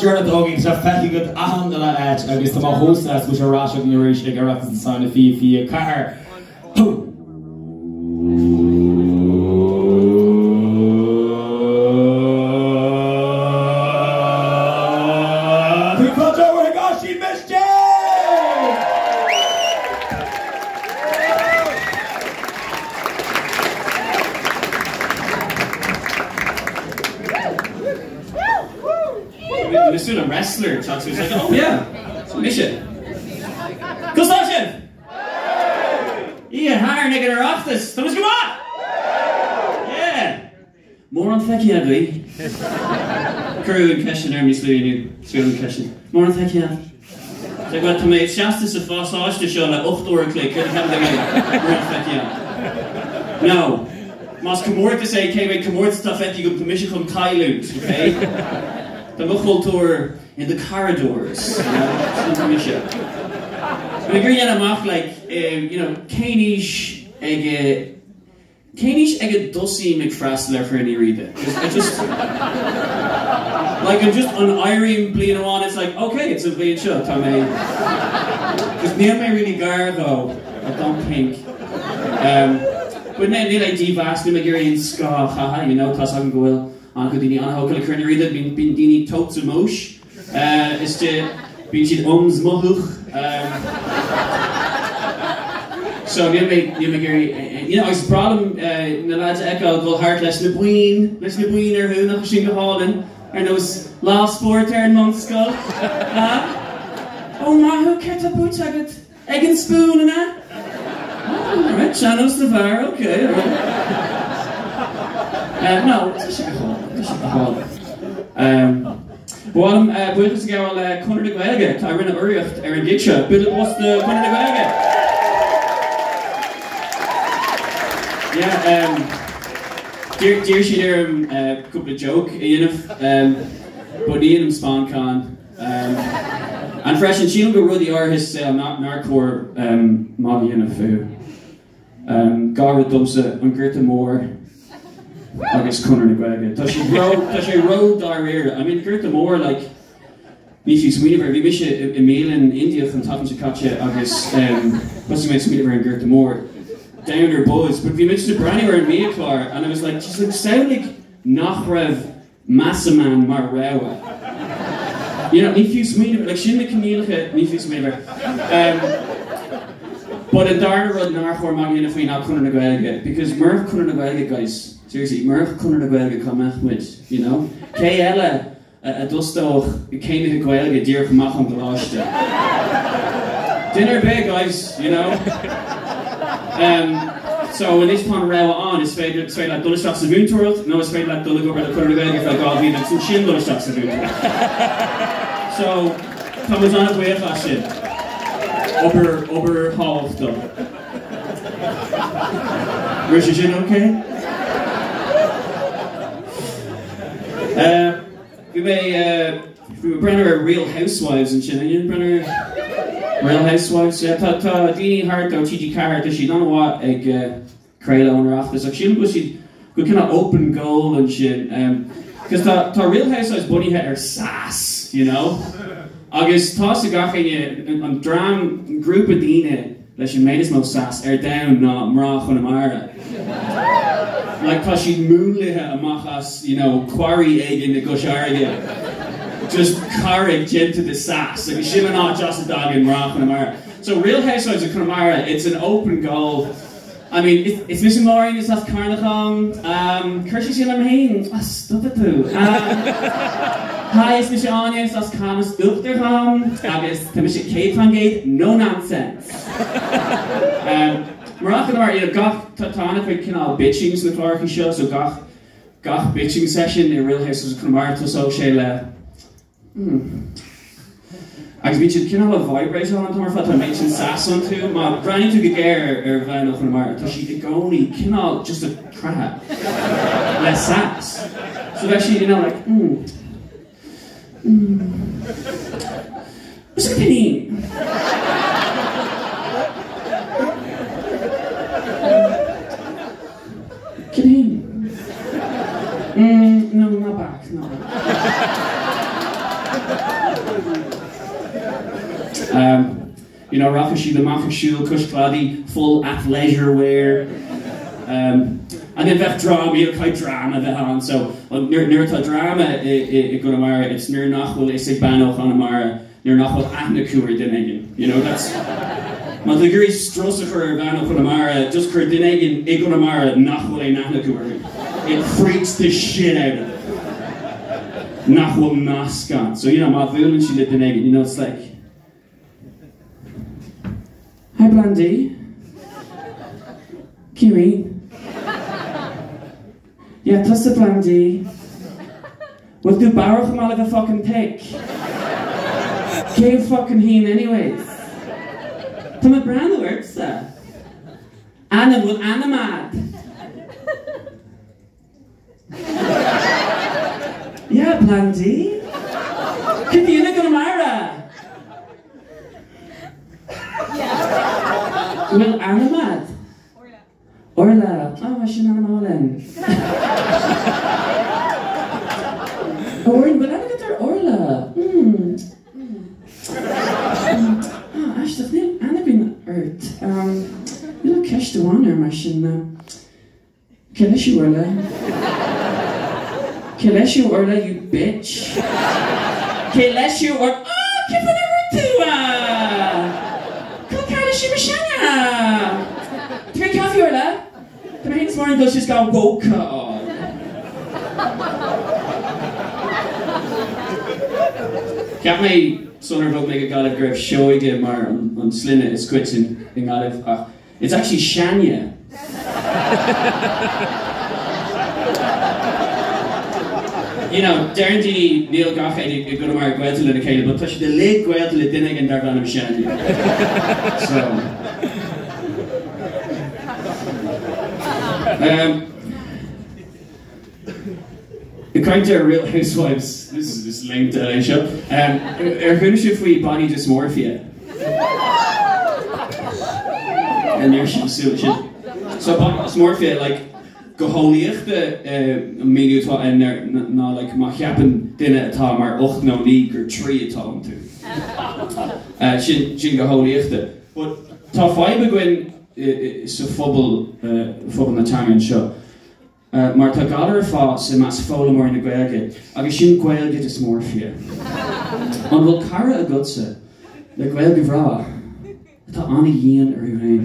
Deireanach againn, tá sé feicthe agat achan uile áit agus tá mé chomh sásta go bhfuil sé ar ais againn arís ag Oireachtas na Samhna 2024. Hú! Tuig fáilte ó ag Oisín Mistéil! Mise an wrestler teacht suas like, oh yeah, mise. Conas tá sibh? Oíche Shathairn ag an Oireachtas, Tá muid go maith! Yeah! Mórán feicthe agaibh. Cuireadh an ceist sin orm níos luaithe inniu. Is an ceist sin. Mórán feicthe agat? Like, well, tá mé seasta sa phasáiste seo le 8 uair a chloig, céard a cheapann tú mórán feicthe agam? No. Más comórtas é, cé mhéad comórtas atá feicthe agam, tá mise chun cailliúint, okay? Tá mo chultúr in the corridors, you know? Sin tá mise. Mé ag iarraidh dhéanamh amach, like, eh, you know, cén aois ag eh, Cén aois ag a dtosaím ag freastal ar Chorn Uí Riada? Just, I just, like, I'm just, an éirím bliain amháin, it's like, okay, it's an bhliain seo, tá mé, just níl mé really gar dhó, I don't think. Um, but níl aon dímheas, níl mé ag iarraidh aon scáth a chaitheamh, you know, tá's agam go bhfuil an-chuid daoine an-thógtha le Corn Uí Riada, bíonn, bíonn daoine totes emois, Is de, bíonn siad ums mothúch. So níl mé, níl mé ag iarraidh, you know, agus is breá liom na lads a fheiceáil ag dul thart leis na boinn, leis na boinn orthu, nach sin go hálainn, ar nós lá spóirt ar an mbunscoil. Ó maith thú, céard tá buaite agat? Ag an spoon, an ea? Oh, alright, sean-nós na bhfear, ok, alright. Uh, no, tá sé go hálainn, tá sé go hálainn. Um, Ba mhaith liom uh, buíochas a ghabháil le Conradh na Gaeilge, tá a rinne urraíocht ar an gig seo. Bualadh bos do Conradh na Gaeilge! Yeah, um, d'iarr siad orm uh, cúpla joke a dhéanamh, um, but ní dhéanaim sponcán. And freisin, sílim go rudaí áirithe sa saol nár chóir magadh a dhéanamh fúthu. Dhá rud domsa, an Gorta Mór agus Conradh na Gaeilge. Tá sé ró, tá sé ró-dáiríre. I mean, Gorta Mór, like, ní fiú smaoineamh air. Bhí mise i mbialann Indiach an tseachtain seo caite agus thosaigh mé ag smaoineamh ar an Gorta Mór. Downer buzz, but bhí mé just ag breathnú ar an mbiachlár and I was like, just like, samhlaigh nach raibh Massaman mar rogha. You know, ní fiú smaoineamh, like sin na coinníollacha, ní fiú smaoineamh air. Um, but an dara rud nár chóir magadh a dhéanamh faoi ná Conradh na Gaeilge, because murach Conradh na Gaeilge, guys, seriously, murach Conradh na Gaeilge cá mbeadh muid, you know? Cé eile a d'fhostódh céimithe Gaeilge díreach amach ón gcoláiste? Duine ar bith, guys, you know? Um, so anois tá an rogha ann, is féidir, is féidir leat dul isteach sa mhúinteoireacht nó is féidir leat dul ag obair le Conradh na Gaeilge ar feadh 2 bhliain agus ansin dul isteach sa mhúinteoireacht. So tá muid an-bhuíoch as sin. Obair, obair thábhachtach. Raibh sé sin okay? Uh, Bhí mé bhí mé breathnú ar Real Housewives ansin, an bhfuil breathnú ar Real Housewives? Yeah, tá tá daoine thart ó TG4, tá siad an-mhaith ag craoladh ón Oireachtas ach sílim go bhfuil siad go cineál open goal ansin. Cos tá tá Real Housewives bunaithe ar sass, you know? Agus tá 'fhios ag gach éinne an dream grúpa daoine leis an méid is mó sass ar domhan ná mná Chonamara. Like tá siad múnlaithe amach as, you know, quarry éigin i gCois Fharraige. Just carraig déanta de sass agus sin an áit as a dtagann mná Chonamara. So Real Housewives of Connemara, it's an open goal. I mean, is, is mise Máirín, is as Carna dhom. Um, cur síos orm féin, ah, stop it tú. Um, Hi, is mise Áine, is as Camas Uachtar dhom, agus tá mise 100% no nonsense. Um, Mná Chonamara, you know, gach, tá tá an-chuid cineál bitching sna cláracha seo, so gach, gach bitching session i Real Housewives of Connemara tosóidh sé le Hmm. Agus bíonn siad cineál ag vibrate an t-am ar fad, tá an méid sin sass iontu. Má bhreathnaíonn tú go géar ar mhná Chonamara, tá siad i gcónaí cineál just ag creathadh le sass. So bheadh siad, you know, like, mm, mm. Is pingin. Cipín. Mm, no, ná bac, ná bac. Um, you know, rachaidh siad amach ag siúl cois cladaigh, full athleisure wear. Um, and then bheadh dráma, you know, caithfidh dráma bheith ann, so nuair, nuair atá dráma i, i, i gConamara, it's nuair nach bhfuil fhios ag bean ó Chonamara, nuair nach bhfuil aithne acu ar duine éigin. You know, that's... Má tá tú ag iarraidh strus a chur ar bhean ó Chonamara, just cuir duine éigin i gConamara nach bhfuil aon aithne acu orthu. It freaks the shit out of them. Nach bhfuil nasc ann. So, you know, má bhuaileann siad le duine éigin, you know, it's like... Hi, Blandy. Ciarraí. Yeah, tusa Blandy. Bhfuil tú bodhar chomh maith le bheith fucking thick? Cén fucking haon anyways? Tá mé ag breathnú ortsa. Ainm, bhfuil ainm a'd? Yeah, Blandy. Cad í i gConamara? Bhfuil ainm a'd? Orla, Á, sin ainm álainn. A Mhuireann, bhfuil aithne agat ar Orla? Mm. Mm. Ah, aisteach, níl aithne againn ort. Níl ach ceist amháin orm mar sin. Cé leis thú, Orla? Cé leis thú, Orla, you bitch? Cé leis thú, Orla? Ah, cé faoina rud tú? Col ceathrar leis Séamus Seanna! Tar éis caife, Orla? Tá mé féin is Máirín ag dul síos gan wóca a fháil. Cheap mé sular bhog mé go Gaillimh go raibh Seoige mar an sloinne is coiteann i nGaillimh ach It's actually Seaine. You know, deireann daoine níl gach éinne i gConamara gaolta lena chéile, but tá siad uilig gaolta le duine éigin darb ainm Seaine. So. Um, Ag caint ar Real Housewives, this is just linked eile seo, um, ar chuala sibh faoi body dysmorphia? An ar sibh súil sin? So body dysmorphia, like, go heolaíochta uh, an míniú atá ann ar ná like, má cheapann duine atá mar 8 nó 9 gur 3 atá iontu. Uh, sin, sin go heolaíochta. But tá fadhb againn uh, sa phobal, uh, phobal na teanga anseo. Mar tá galar ag fás i measc foghlaimeoirí na Gaeilge, agus sin Gaeilge dysmorphia. An bhfuil cara agatsa le Gaeilge bhreá atá an-dhian orthu féin?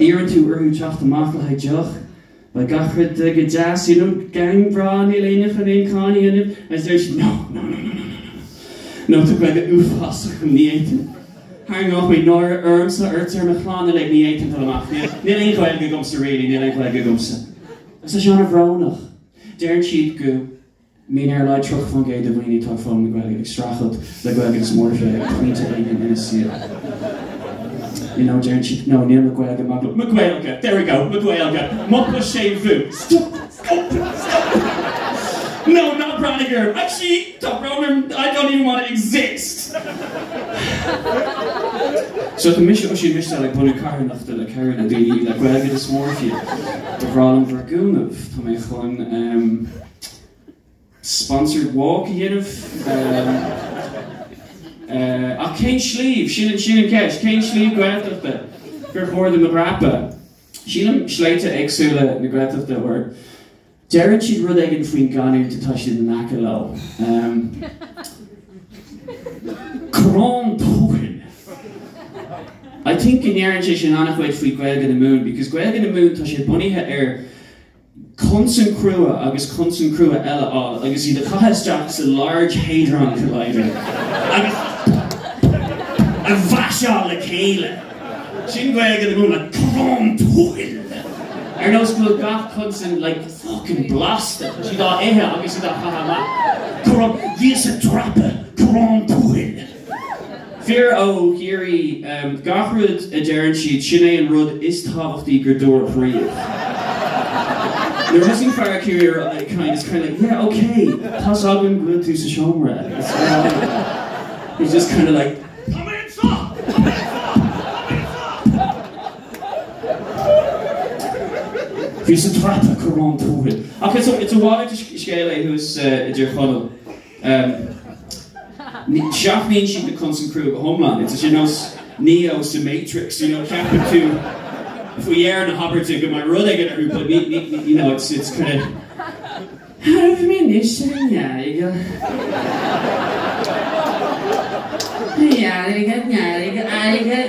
Iarrann tú orthu teacht amach le haghaidh deoch, beidh gach rud go deas, you know, gang breá, níl éinne chun aon cáineadh a dhéanamh, agus deir siad no, no, no, no, no, no, no, tá Gaeilge uafásach agam, ní fhéadfainn. Tharraingeodh mé náire ormsa, ort, ar mo chlann uilig, ní fhéadfainn dul amach. Níl aon Ghaeilge agamsa really, níl aon Ghaeilge agamsa. Agus tá sé an-bhrónach. Deireann siad go mbíonn ar a laghad 30% de dhaoine atá ag foghlaim na Gaeilge ag streachailt le Gaeilge dysmorphia ag pointe éigin ina saol. You know, deireann siad, no, níl mo Ghaeilge maith go, mo Ghaeilge, there we go, mo Ghaeilge, mo séimhiú, stop, stop, stop! No, ná breathnaigh orm. Actually, tá brón orm, I don't even want to exist! So tá mise Oisín Mistéil ag bunú carthanachta le cabhrú le daoine le Gaeilge dysmorphia. Ba bhreá liom bhur gcúnamh. Tá mé chun um, sponsored walk a dhéanamh. Um, uh, ach cén sliabh? Sin, sin an ceist. Cén sliabh Gaeltachta gur chóir dom a dhreapadh? Sílim sléibhte éagsúla na Gaeltachta or Deireann siad rud éigin faoin gcanúint atá siad in aice leo. Corrán Tuathail. I think go ndeireann sé sin an-chuid faoi Gaeilge na Mumhan because Gaeilge na Mumhan tá sé bunaithe ar consan crua agus consan crua eile a fháil agus iad a chaitheamh isteach sa Large Hadron Collider agus a mhaiseáil le chéile. Sin Gaeilge na Mumhan like Corrán Tuathail. Ar nós go bhfuil gach consan like fucking blasta, tá siad á ithe agus iad á chaitheamh amach. Corrán, bhíos ag dreapadh Corrán Tuathail. Fir ó Chiarraí, gach rud a deireann siad, sin é an rud is tábhachtaí gur dúradh riamh. Nuair a thosaíonn fear ó Chiarraí ag caint, it's kind of like, yeah, okay, tá's againn go bhfuil tú sa seomra. It's alright. He's just kind of like, Tá mé anseo! Tá mé anseo! Tá mé anseo! Bhíos ag dreapadh Corrán Tuathail. Ach is a mhalairt de scéal é thuas i dTír Chonaill. Seachnaíonn siad na consain crua go hiomlán. It's ar nós Neo sa Matrix, you know, ceapann tú faoi dheireadh na habairte go mbeidh rud éigin orthu but ní, ní, you know, it's, it's kind of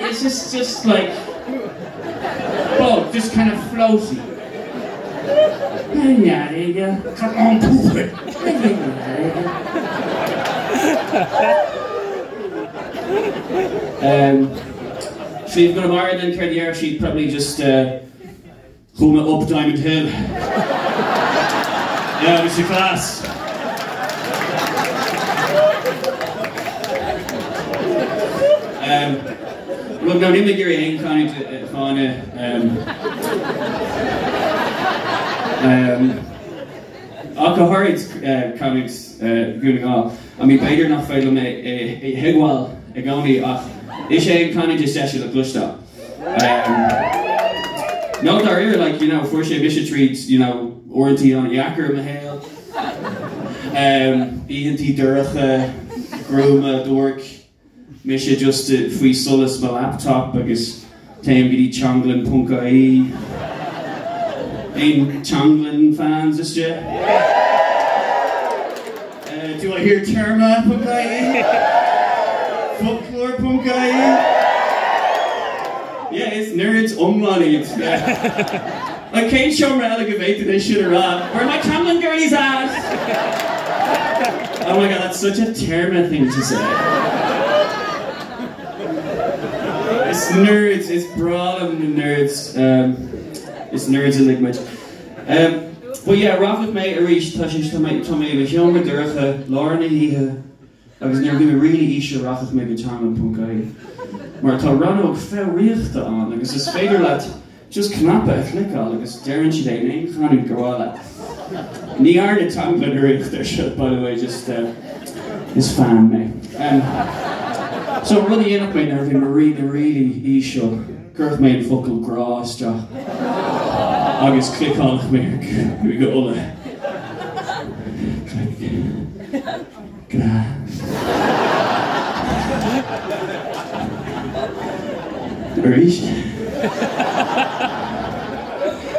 It's just, just like bog, just kind of floaty. Come on, Um, Sliabh gConamara then céard a déarfadh siad probably just uh, Chuaigh mé up Diamond Hill. Yeah, bhí sé class. Um, Look, now níl mé ag iarraidh aon chanúint a cháineadh. Um, um, ach go háirid uh, canúint uh, Dhún na nGall. I mean, b'fhéidir nach féidir liom é a thuigbheáil i gcónaí ach is é an canúint is deise le cloisteáil. Um, no, dáiríre, like, you know, fuair sé mise tríd, you know, uaireantaí an-dheacair i mo shaol. Um, oícheantaí dorcha, gruama, duairc, mise just faoi solas mo laptop agus téim go dtí teanglann ponc ie. Aon teanglann fans istigh? Uh, do I hear téarma ponc ie? Folklore ponc ie? Yeah, is nerds iomlán iad. Like cén seomra eile go bhféadfainn é sin a rá? Where my teanglann girlies at? Oh my god, that's such a téarma thing to say. Is nerds, is breá liom na nerds. Um, is nerds uilig muid. Um, but yeah, rachaidh mé arís, tá sé, tá mé, tá mé i mo sheomra dorcha, lár na hoíche, agus nuair a bhí mé really íseal rachaidh mé go teanglann ponc ie. Mar tá rannóg foghraíochta ann agus is féidir leat just cnaipe a chliceáil agus deireann siad é in aon chanúint gur mhaith leat. Ní dhearna teanglann urraíocht ar seo, by the way, just uh, is fan mé. Um, so rud a dhéanfadh mé nuair a bhí mé really, really íseal, Chuirfeadh mé an focal grá isteach agus cliceálfadh mé ar Cúige Uladh. Click. Grá. Arís.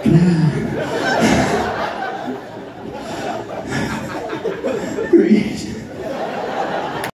Grá.